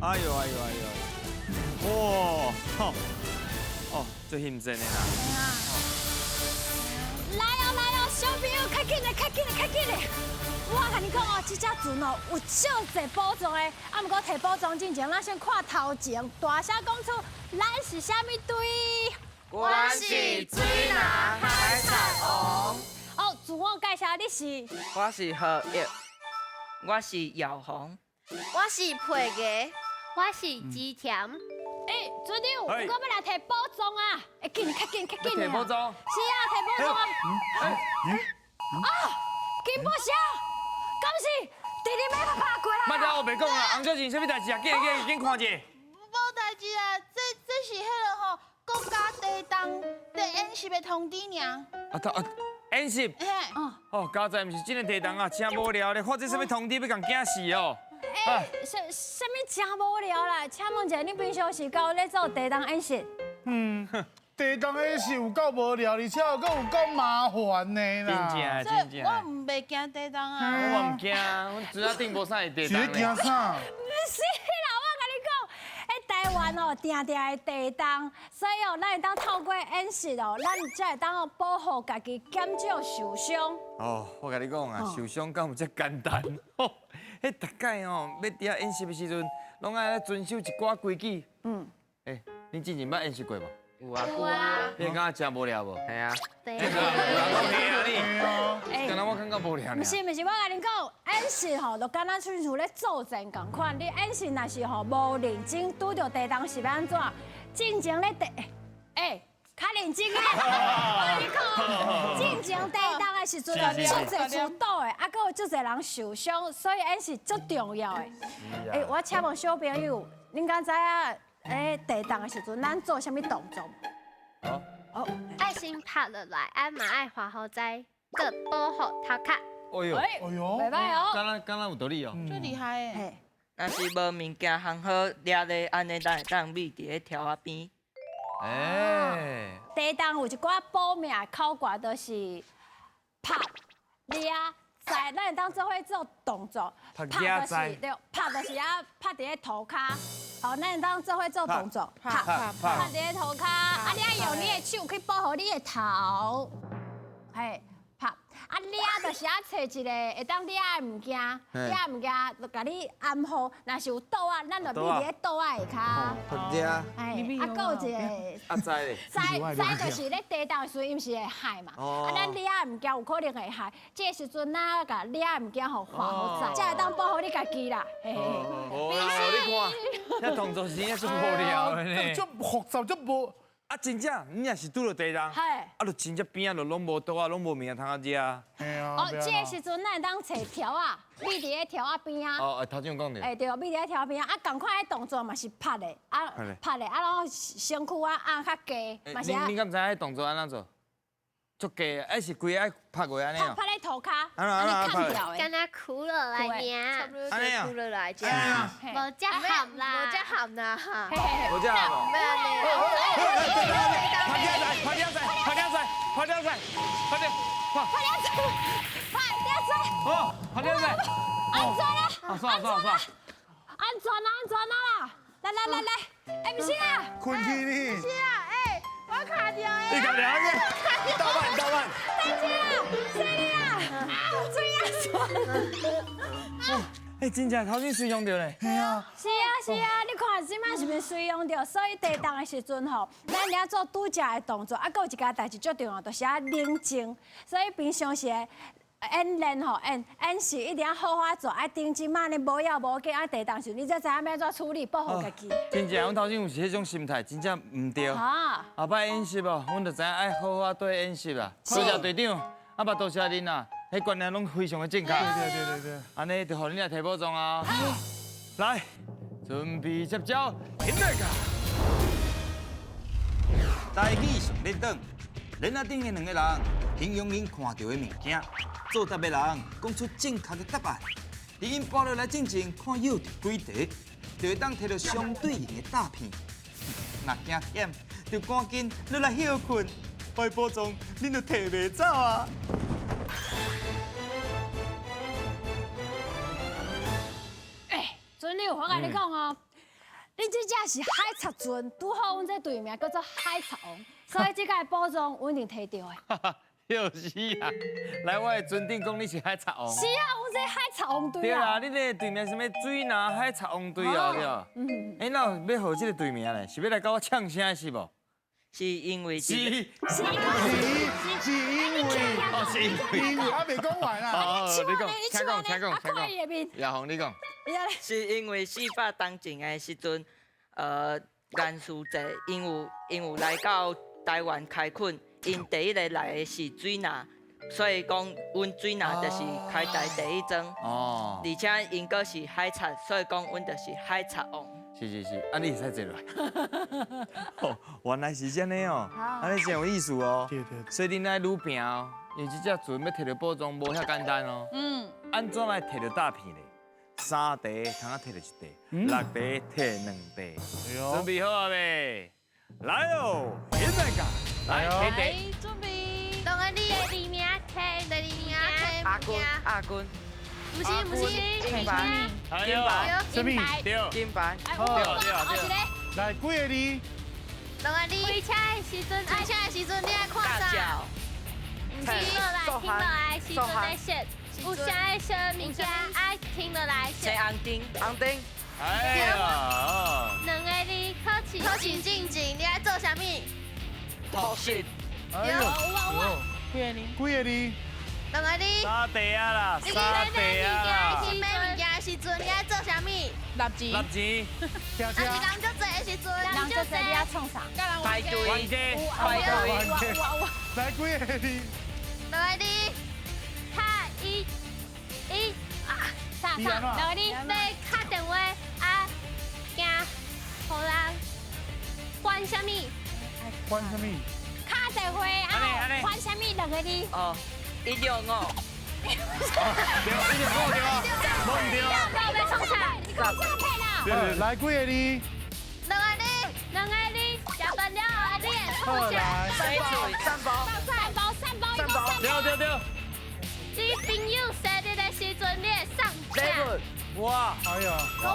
哎呦哎呦哎呦！哇，吼，哦，足新鮮的啦。來哦來哦，小朋友，較緊來，較緊來，較緊來！我共你講哦，這隻船哦有足濟寶藏的，啊，毋過提寶藏之前，咱先看頭前，大聲講出咱是啥物隊？我是水藍海賊王。哦，自我介紹，你是？我是何玉，我是姚紅，我是皮牙，我是之甜。欸，船長，我閣欲來提寶藏啊！欸，緊，較緊，較緊！提寶藏？是啊，提寶藏啊！啊，金寶俠，敢是弟弟欲拍過來？莫聽烏白講啊，洪小姐，啥物代誌啊？緊緊緊看者。無代誌啊，這是彼个吼國家地動咧演習的通知爾。啊，啊，演習？哦，佳哉毋是這个地動啊，真無聊咧，發這啥物通知欲共驚死哦。欸，啥物真無聊啦？請問一下，你平常時敢有咧做地動演習？嗯，地動演習有夠無聊，而且閣有夠麻煩的啦。真正真正。我毋袂驚地動啊。我嘛毋驚，阮船仔頂無啥會地動。是咧驚啥？毋是啦，我共你講，欸，台灣哦，定定會地動，所以哦，咱會當透過演習哦，咱才會當保護家己，減少受傷。哦，我共你講啊，受傷敢有遮簡單？彼逐擺哦，欲佇遐演習的時陣，攏愛遵守一寡規矩。嗯。欸，你之前捌演習過無？有啊。有啊。你會感覺真無聊無？係啊。對。有人講係啊你。敢若我感覺無聊。毋是毋是，我共你講，演習吼，就敢若親像咧作戰仝款。你演習若是吼無認真，拄著地動是欲按怎？進前咧地，欸，較認真啊！我共你講，進前地動的時陣，足濟厝倒的，啊，閣有足濟人受傷，所以演習足重要的。欸，我請問小朋友，恁敢知影？欸，地動的時陣，咱做啥物動作？哦。哦。愛先拍落來，啊嘛愛劃予知，閣保護頭殼。哎呦，哎呦，袂歹哦。敢若敢若有道理哦。足厲害的。若是無物件烘好掠咧，按呢咱會當覕佇咧柱仔邊。欸。地動有一寡保命的口訣，就是拍、掠、栽，咱會當做伙做動作。拍就是對，拍就是啊，拍佇咧塗跤。好，咱會當做伙做動作，拍拍佇咧塗跤，啊，你愛用你的手去保護你的頭，嘿，拍，啊，掠就是啊，揣一个會當掠的物件，掠的物件就共你掩護，若是有桌仔，咱就覕佇咧桌仔下跤。掠。嘿，啊，閣有一个。啊，栽咧。栽栽就是咧地動的時陣，伊毋是會害嘛。啊，咱掠的物件有可能會害，這个時陣咱共掠的物件予劃予知，才會當保護你家己啦。嘿嘿。哦，你看，遐動作是真正足無聊的呢。足複雜，足無。啊，真正，你若是拄著地動，啊，就真正邊仔就攏無桌仔，攏無物件通啊食。哦，這个時陣咱會當揣柱仔，覕佇咧柱仔邊仔。哦，頭先有講著。欸，對，覕佇咧柱仔邊仔，啊，仝款彼動作嘛是拍的，啊，拍的，啊，然後身軀啊按較低，嘛是啊。你敢知影彼動作按怎做？足低，還是規个愛拍過按呢？拍咧塗跤，按呢崁掉的。敢若屈落來爾。按呢啊？屈落來，這樣。無遮譀啦，無遮譀啦。無遮譀。拍掉仔，拍掉仔，拍掉仔，拍掉仔，拍掉，拍。拍掉仔，拍掉仔。哦，拍掉仔。安全啦！啊，算了算了算了。安全啦，安全啦！來來來來，欸，毋是啦。困去你。毋是啊，欸，我卡著的。你卡著啊？倒慢倒慢。等下，犀利啊！水啊船。欸，真正頭先隨用著咧。係啊。是啊是啊，你看這擺是毋是隨用著？所以地動的時陣吼，咱咧做拄才的動作，啊，閣有一件代誌足重要，就是愛冷靜。所以平常時演練吼，演演習一定要好好做，愛定這擺呢無要無緊，啊地動時你才知影欲按怎處理，保護家己。真正，阮頭先有是彼種心態，真正毋對。後擺演習哦，阮就知影愛好好對演習啦。多謝隊長，啊嘛多謝恁啦，彼觀念攏非常的正確。對對對對。按呢就予恁來提寶藏啊！來，準備接招，起來噶！台語上咧轉，鏈仔頂的兩個人形容𪜶看著的物件，作答的人講出正確的答案。佇𪜶跋落來進前，看藥著幾塊，就會當提著相對應的詐騙。若驚險，就趕緊落來歇睏，歹寶藏恁就提袂走啊！欸，船長，我共你講哦，恁這隻是海賊船，拄好阮這隊名叫做海賊王，所以這個寶藏阮一定提著的。就是啊，來我的船頂講你是海賊王。是啊，阮這海賊王隊啊。對啦，你這個隊名啥物水拿海賊王隊啊？對。嗯。欸，哪有欲號這個隊名咧？是欲來共我嗆聲是無？是因為是是是因為，哦，是因為，還未講完啊！哦，你講，請講，請講，請講。亞紅，你講。是因為400冬前的時陣，顏氏濟𪜶有來到台灣開墾，𪜶第一个來的是水拿，所以講阮水拿就是開台第一莊。哦。而且𪜶閣是海賊，所以講阮就是海賊王。是是是，啊你會使坐落來。哦，原來是這樣哦，按呢真有意思哦。對對。所以恁愛愈拼哦，因為這隻船欲提著寶藏無遐簡單哦。嗯。按怎來提著大片咧？三塊通啊提著一塊，六塊提兩塊。準備好啊未？來哦，現在講。來，提題。準備。兩個字。第二名提，第二名提。阿軍，阿軍。不是不是，金牌，金牌，什麼？對，金牌。對對對。來幾個字？兩個字。開車的時陣，開車的時陣你愛看啥？停落來，停落來，時陣在說，有啥个小物件愛停落來。青紅燈，紅燈。哎呀！兩個字，考試，考試進前你愛做啥物？複習。哎呦，幾個字？幾個字？兩個字。沙地啊啦，沙地啊啦。你去買物件的時陣，你愛做啥物？納錢。納錢。啊，是人足濟的時陣，人足濟，你愛創啥？排隊。排隊。來幾個字？兩個字。卡一一啊，啥啥？兩個字。欲敲電話啊，驚予人還啥物？還啥物？敲電話啊，還啥物？兩個字。哦。165。對，165對啊，無毋對啊。要創啥？你講詐騙啦！來幾個字？兩個字。兩個字。食飯了後，你會創啥？三包。三包，三包，三包。對對對。你朋友生日的時陣，你會送啥？哇！哎呀。我。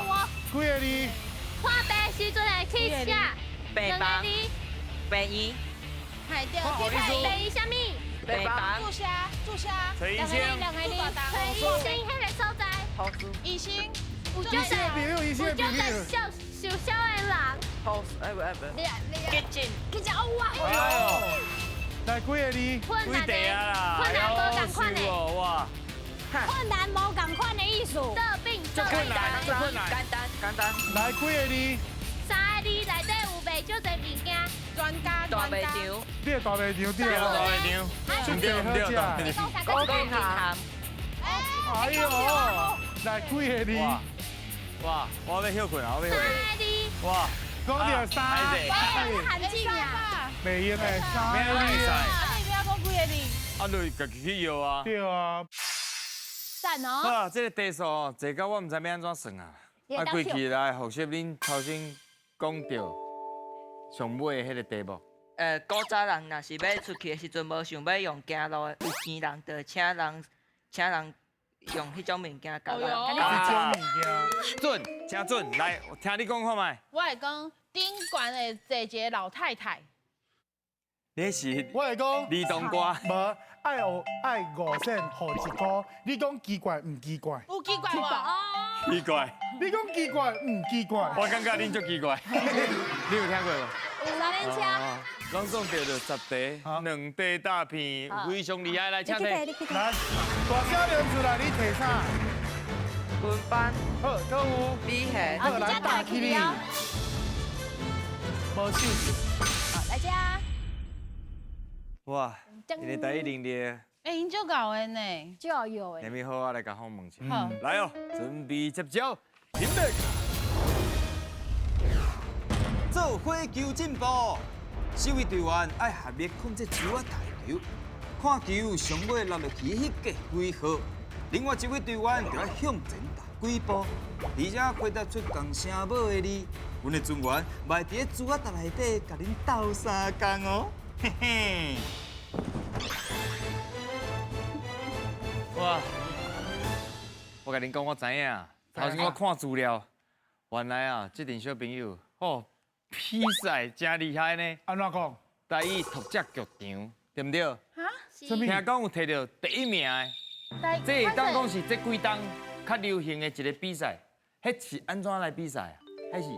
幾個字？看病時陣會去啥？病房。病院。係對。去病院啥物？病房。注射，注射。陳醫生。兩個字。陳醫生，彼个所在。醫生。有足濟，有足濟受受傷的人。好，哎不哎不。急診。急診哦哇！哎呦。來幾個字？困難的，困難無仝款的。哇！困難無仝款的意思。做病做困難，困難，簡單簡單。來幾個字？三個字內底有袂少濟物件。專家，大賣場。你的大賣場對啊？大賣場。對對對。高金咸。哎呦，來幾個字？哇！我欲歇睏啊，我欲歇。三個字。哇！講著三個字。罕見啊！袂用的三個字。啊，你欲講幾个字？啊，就家己去搖啊。對啊。讚哦。啊，這個題數哦，濟到我毋知欲按怎算啊。啊，規氣來複習恁頭先講著上尾彼个題目。古早人若是欲出去的時陣，無想欲用行路的，有錢人就請人請人用彼種物件共人。彼種物件。準，誠準，來，我聽你講看覓。我會講頂懸的坐一个老太太。你是？我會講。兒童歌。無，愛學愛5仙予1箍。你講奇怪毋奇怪？有奇怪無？奇怪。你講奇怪毋奇怪？我感覺恁足奇怪。你有聽過無？有三輪車。攏總著著10題，2題大片，非常厲害，來，請提。來，大聲念出來，你提啥？軍班。好，閣有。米線。好，來打起你。無手。好，來這。哇，這個台語能力。欸，𪜶足𠢕的呢，足有的。啥物好，我來共訪問一下。好，來哦，準備接招，起立。做伙求進步，四位隊員愛合力控制球仔台球，看球上尾落落去彼个幾號，另外一位隊員就愛向前踏幾步，而且回答出仝聲母的字，阮的船員嘛會佇咧珠仔台內底共恁鬥相共哦，嘿嘿。哇！我共恁講，我知影，頭先我看資料，原來啊，這陣小朋友哦，比賽真厲害呢。按怎講？台語讀者劇場，對毋對？哈？什麼？聽講有摕著第一名的，這會當講是這幾冬較流行的一個比賽。彼是按怎來比賽啊？彼是？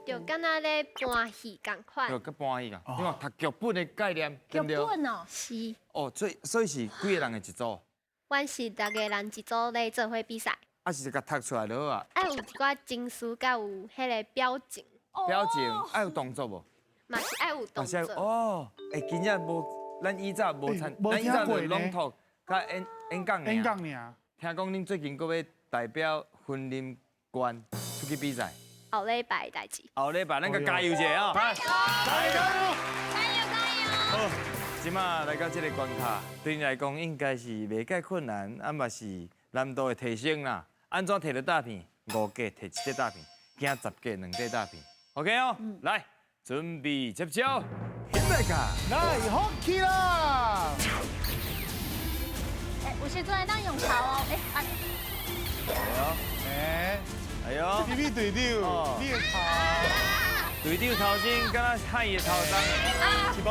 就敢若咧搬戲仝款。就佮搬戲共，你看讀劇本的概念，對毋對？劇本哦。是。哦，所以是幾個人的一組？阮是六個人一組咧做伙比賽。啊，是共讀出來就好啊。愛有一寡情緒，佮有彼个表情。表情，愛有動作無？嘛是愛有動作。哦，欸，今日無，咱以早無參，咱以早就朗讀，佮演演講爾。演講爾。聽講恁最近閣欲代表雲林縣出去比賽。後禮拜的代誌。後禮拜，咱閣加油一下啊！加油！加油！加油！加油！好，這馬來到這个關卡，對你來講應該是袂介困難，啊嘛是難度會提升啦。按怎摕著詐騙？五格摕一塊詐騙，驚十格兩塊詐騙。OK 哦，來，準備接招，起來噶！來，好起啦！欸，有時陣會當用頭哦，欸，啊。哎呦，哎呦，你比隊長，你的頭。隊長頭先敢若漢伊的頭鬃。一步，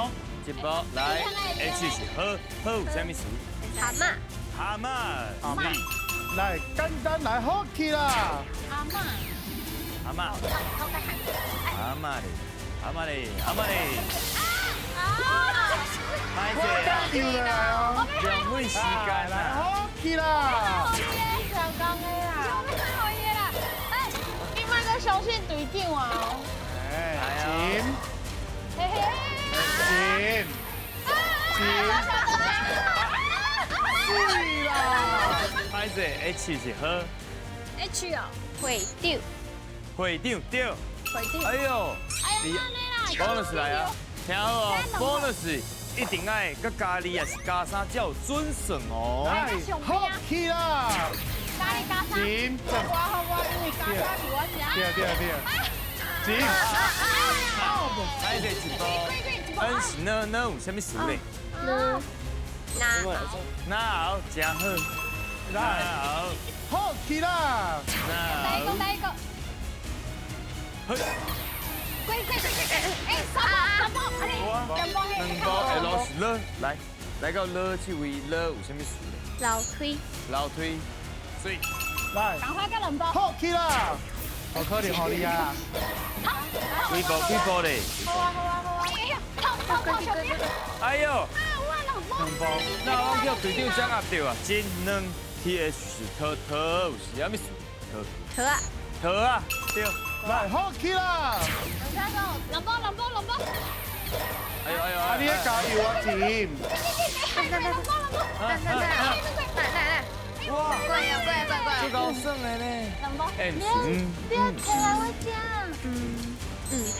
一步，來，H 是好，好有啥物詞？蛤蟆。蛤蟆。蛤蟆。來，簡單來，好起啦！阿嬤。阿嬤。阿嬤咧，阿嬤咧，阿嬤咧。啊！歹勢。浪費時間啦。好起啦！成功的啦！你莫閣相信隊長啊！哎，錢。嘿嘿。錢。錢。是啦。歹勢，H 是好。 H 哦。會長。會長對。會長。哎呦。哎呀，bonus 來啊！聽好哦，bonus 一定愛佮加二，也是加三才有準算哦。來，好起啦！加二加三。錢。我好我因為加三是我吃。對對對。錢。歹勢一步。N 是呢呢有啥物詞咧？呢。拿。拿好，真好。拿好。好起啦！來一個，來一個。好。過過過，哎，三步三步，兩步兩步，L 是了，來，來到了這位了有啥物詞咧？樓梯。樓梯，水。來。趕快閣兩步。好起啦！好可憐，好厲害啊！幾步幾步咧？好啊好啊好啊！哎呀，跑跑跑，小兵。哎呦！啊，我兩步。兩步。那我叫隊長掌壓著啊，真兩 T H 是桃桃，有是啥物詞？桃。桃啊。桃啊，對。來，好起啦！兩步兩步兩步。哎呦哎呦！啊，你咧加油啊，錢！來來來來來來來。哇！過啊過過過！這夠耍的呢。兩步。哎，唔是。你要提來我食。嗯，湯。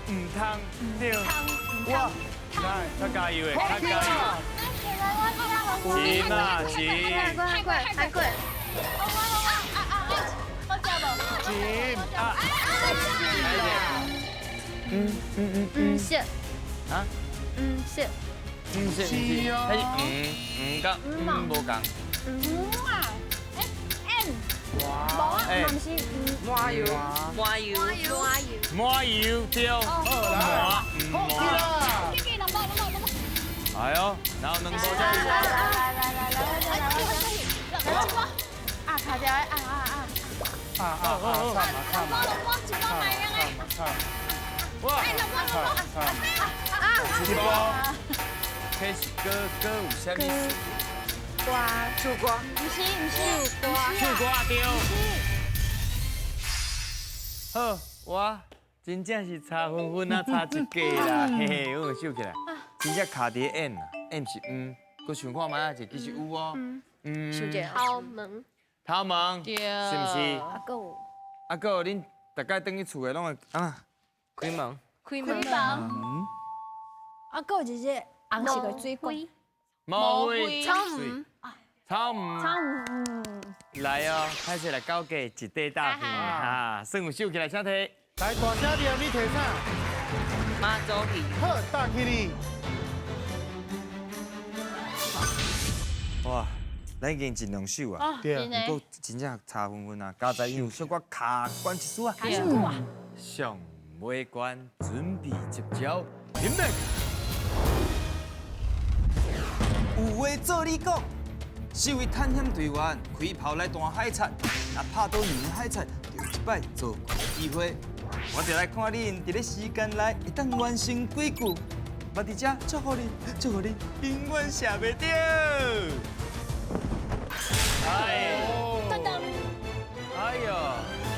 唔湯對。哇！來，較加油的，較加油。錢啊錢！過過過過。我食無。錢啊！嗯嗯嗯嗯是。啊？嗯是。嗯是是，它是嗯嗯佮嗯無仝。嗯啊，哎 M。哇！無啊，嘛毋是麻油，麻油，麻油，麻油對。好來，好起啦！兩步兩步兩步。哎呦，然後兩步來來來來來來來，兩步。啊，卡掉的，啊啊啊！啊啊啊！兩步兩步，一步賣用的。哇！兩步兩步，啊！一步。開始歌歌有啥物詞？歌，唱歌，毋是毋是，歌，唱歌對。好，我真正是差分分啊，差一格啦，嘿嘿，我有收起來。真正卡佇 M 啊，M 是嗯，閣想看覓啊者，其實有哦。嗯。想者頭毛。頭毛，是毋是？啊，閣有。啊，閣有恁逐擺轉去厝的攏會啊，開門。開門。開門。啊，閣有一個紅色的水果。毛灰。草莓。草莓。草莓。來哦，開始來交給一塊大片啊，算有收起來，請提。來，大聲點，你提啥？媽祖魚。好，打起你。哇，咱已经尽量守啊。对。不过真正差分分啊，佳哉因有小可卡关一丝啊。上尾关准备接招，林美。有话做你讲，四位探险队员开炮来弹海贼，若拍到两个海贼，就有一摆做怪的机会。我就来看恁伫咧时间内会当完成几句。我伫遮祝福恁，祝福恁永远射袂著。哎，噔噔，哎呦，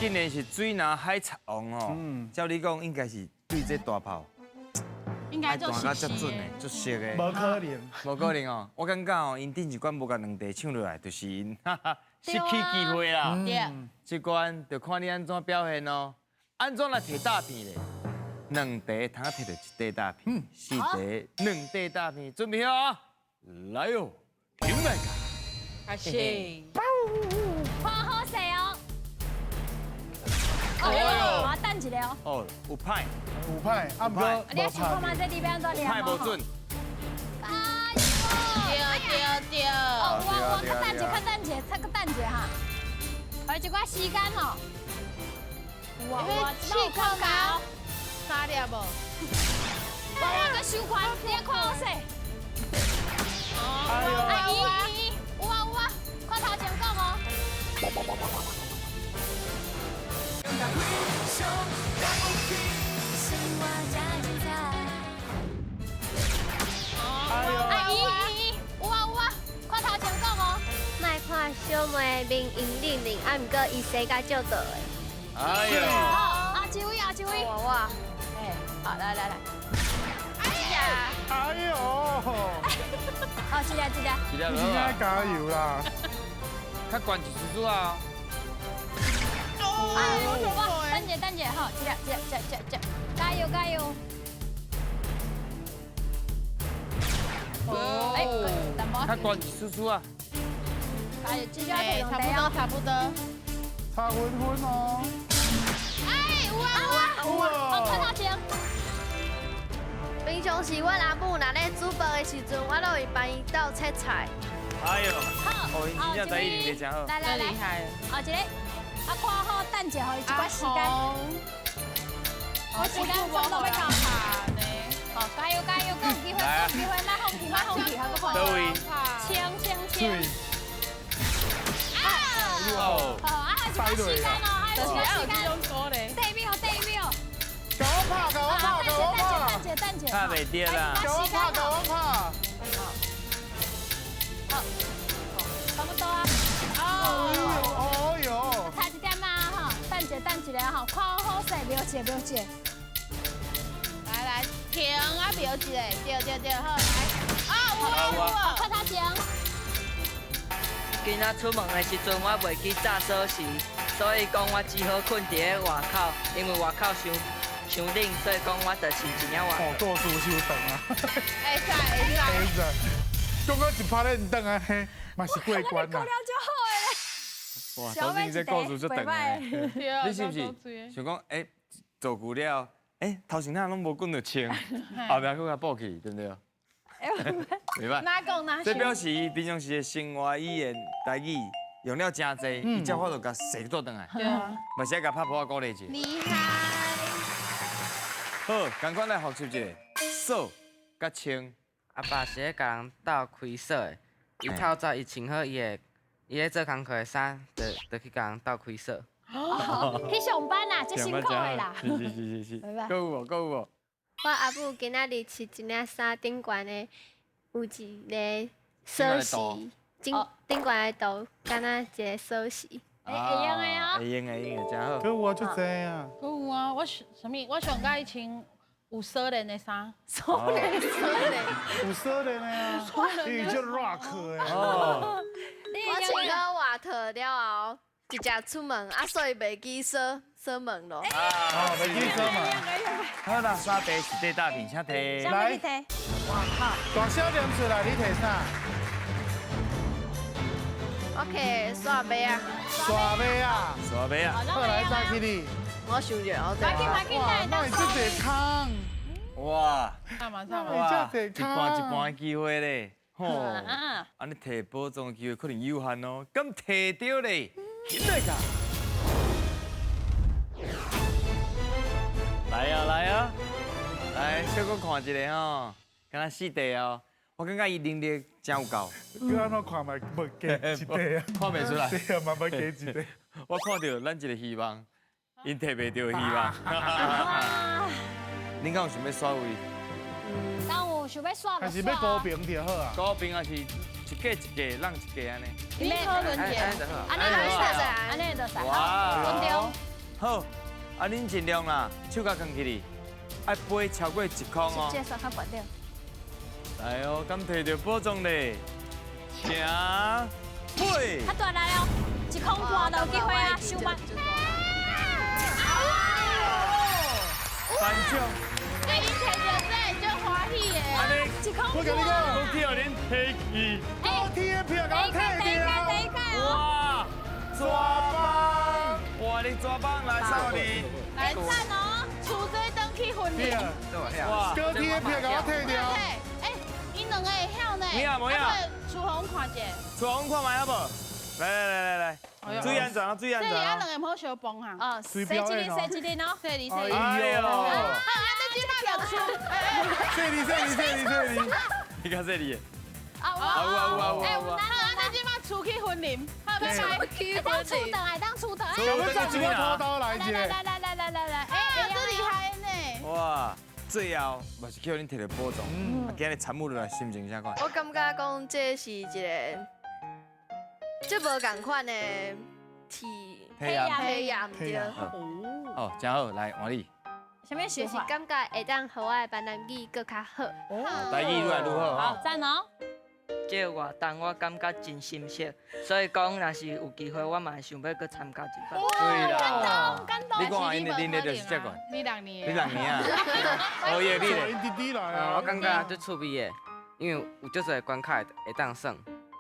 竟然是水拿海贼王哦！照你讲，应该是对这大炮，应该做弹甲这准的，足熟的。无可能，无可能哦！我感觉哦，𪜶顶一关无共两题抢落来，就是𪜶失去机会啦。对。这关就看你按怎表现哦，按怎来提大片咧？两题通提著一块大片，四题两块大片，准备好啊！来哦，停来！开始。看好势哦。哎呦，我等一下哦。哦，有歹，有歹，啊毋过你想看嘛？这里边怎念？歹无准。哎呦，对对对。哦，我较等一下，较等一下，再阁等一下哈。还有一寡时间哦。有啊有啊，试看吗？三粒无？我阁收款，你看好势。哎呦，啊伊伊伊，有啊有啊，看头前讲哦。啊伊伊伊，有啊有啊，看头前讲哦。莫看小妹面英冷冷，啊，毋过伊生甲足毒的。哎呦，好，阿志伟，阿志伟，我。哎，好，来来来。哎呀，哎呦，好，这个这个，这个你真正加油啦！较悬一丝丝啊。哎，哇，等者等者，好，这个这这这这，加油加油！哎，较悬一丝丝啊。加油，这个差不多差不多。差分分哦。哎，有啊有啊有啊！好，看头前。平常时阮阿母若咧煮饭的时阵，我拢会帮伊斗切菜。哎呦，好，哦，𪜶真正才艺练得真好。来来来，好一个，啊，看好等者，予伊一寡时间。我时间差不多欲到。好，加油加油，阁有机会，阁有机会，莫放弃，莫放弃，还阁看。佗位？冲冲冲！啊！哦，好，啊，还有一寡时间哦，还有一寡时间。对面哦，对面哦。共我拍，共我拍，共我拍。等者，等者，拍袂著啦。共我拍，共我拍。好，差不多啊。哦哦哟。差一点啊，哈，等者，等一下吼，看好势，瞄一下，瞄一下。来来，停啊，瞄一下，对对对，好来。啊，有啊有啊。看头前。今仔出门的时阵，我袂记扎锁匙，所以讲我只好睏伫咧外口，因为外口伤伤冷，所以讲我就穿一领外套。哦，倒数伤长啊。会使会使。会使。讲到一拍咧唔转啊，嘿，嘛是过关啦。哇，头先这故事足长的。你是不是想讲，哎，做久了，哎，头前那拢无滚到穿，后壁阁共补去，对不对？袂歹。哪讲哪这表示伊平常时的生活语言台语用了真济，伊才有法度共踅倒转来。对啊。嘛是爱共拍噗仔鼓励一下。厉害。好，仝款来复习一下，锁佮穿。阿爸是咧共人斗开锁的，伊透早伊穿好伊的，伊咧做工课的衫，就去共人斗开锁。哦，去上班啦，这辛苦的啦。是是是是是。阁有无？阁有无？我阿母今仔日穿一领衫，顶悬的有一个锁匙，顶顶悬的图敢若一个锁匙。会用的哦。会用的，会用的，真好。阁有啊，足济啊。阁有啊，我啥物？我上佮意穿有锁链的衫。锁链，锁链。有锁链的啊，伊足 rock 的。哦。我穿到外套了后，直接出门啊，所以袂记锁锁门咯。啊，袂记锁门。好啦，三题一块大片，请提。来。大小念出来，你提啥？我提沙尾仔。沙尾仔。沙尾仔。好，来，再去你。我想着我。快紧快紧来！那会这济空。哇！差嘛差嘛。这济空。一半一半的机会咧。吼，按呢提寶藏的機會可能有限哦，敢提著咧？起來噶！來啊來啊，來小可看一下吼，敢若四題哦，我感覺伊能力真有夠。閣按怎看嘛，無加一題啊？看袂出來。對啊，慢慢加一題。我看著咱一個希望，𪜶提袂著希望。恁敢有想欲刷位？敢有想欲刷？還是欲高平就好啊？高平還是一格一格，讓一格按呢？你好輪轉，按呢就會使，按呢就會使。好，輪中。好，啊，恁盡量啦，手共囥起來，愛飛超過一空哦。這刷較懸點。來哦，敢提著寶藏咧？請飛。較大力哦，一空半就有機會啊，收慢。班長。哎，𪜶提著這足歡喜的。一空半。我共你講，高鐵予恁提去。高鐵的票共我提著。哇，抓枋！哇，你抓枋來送你。來讚哦，厝這轉去訓練。哇，高鐵的票共我提著。哎，𪜶兩个會曉呢。有影無影？廚房看一下。廚房看覓好無？來來來來來，注意安全啊！注意安全。這裡啊，兩個毋好相碰哈。哦，洗一日，洗一日哦。洗哩洗哩。哎呦！啊，你這擺就出。洗哩洗哩洗哩洗哩。你較細膩的。啊有啊有啊有啊！哎，有啊，你這擺出去雲林，好，拜拜。當出轉來，當出轉來。想欲炸一碗土豆來者。來來來來來來來，哎，這厲害呢。哇，最後嘛是去予恁提著寶藏，啊，今日參與落來心情啥款？我感覺講這是一個足無仝款的體驗，對。哦，真好，來換你。啥物就是感覺會當予我的閩南語閣較好。台語愈來愈好。好，讚哦。這個活動我感覺真心適，所以講若是有機會，我嘛會想欲閣參加一擺。對啦，感動。你講𪜶的能力就是這個。你六年。你六年啊？哦耶，你咧？𪜶弟弟來啊！我感覺足趣味的，因為有足濟關卡會當耍。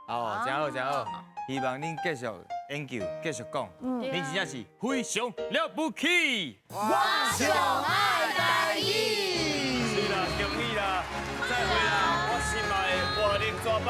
哦，真好真好，希望恁繼續研究，繼續講。恁真正是非常了不起。我上愛台語。是啦，恭喜啦，再會啦，我心愛的活力抓枋。